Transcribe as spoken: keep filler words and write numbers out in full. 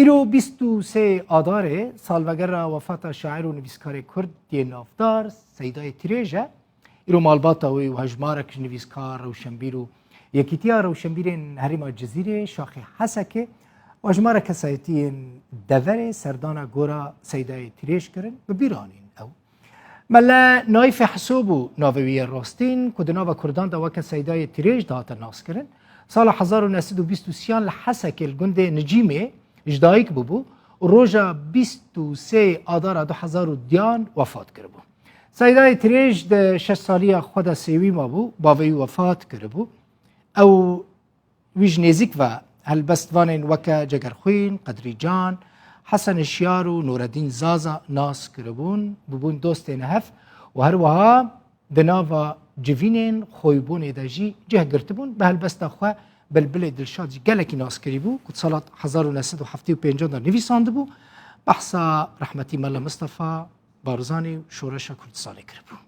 Îro bîst û sê Adarê salvegera wefata şair û nivîskarê Kurd yê navdar Seydayê Tirêj e. Îro malbata wî û hejmarek ji nivîskar, rewşenbîr û Yekîtiya Rewşenbîrên Herêma Cizîrê, Şaxê Hesekê û hejmarek kesayetiyên deverê serdana gora Seydayê Tirêj kirin, bi bîr anîn ew. Mele Naîfê Hiso bû navê wî yê rastîn, ku di nava Kurdan de weke Seydayê Tirêj dihate naskirin. Sala hezar û neh sed û bîst û sê li Hesekê li gundê Nicîmê ji dayik bûbû û roja bîst û sê Adara du hezar û diyan wefat kiribû. Seydayê Tirêj di şeş saliya xwe de sêwî mabû, bavê wî wefat kiribû. Ew wî ji nêzîk ve helbestvanên weke Cegerxwîn, Qedrî Can, Hesen Hişyar û Nureddîn Zaza nas kiribûn, bûbûn dostên hev û her wiha di nava civînên xweyîbûnê de jî cih girtibûn. Bi helbesta xwe Bilbilê Dilşad jî gelekî nas kirîbû, ku di sala hezar û neh sed û heftê û pêncan de nivîsandibû, behsa rehmetî Mela Mistefa Barzanî û şoreşa Kurdistanê kiribû.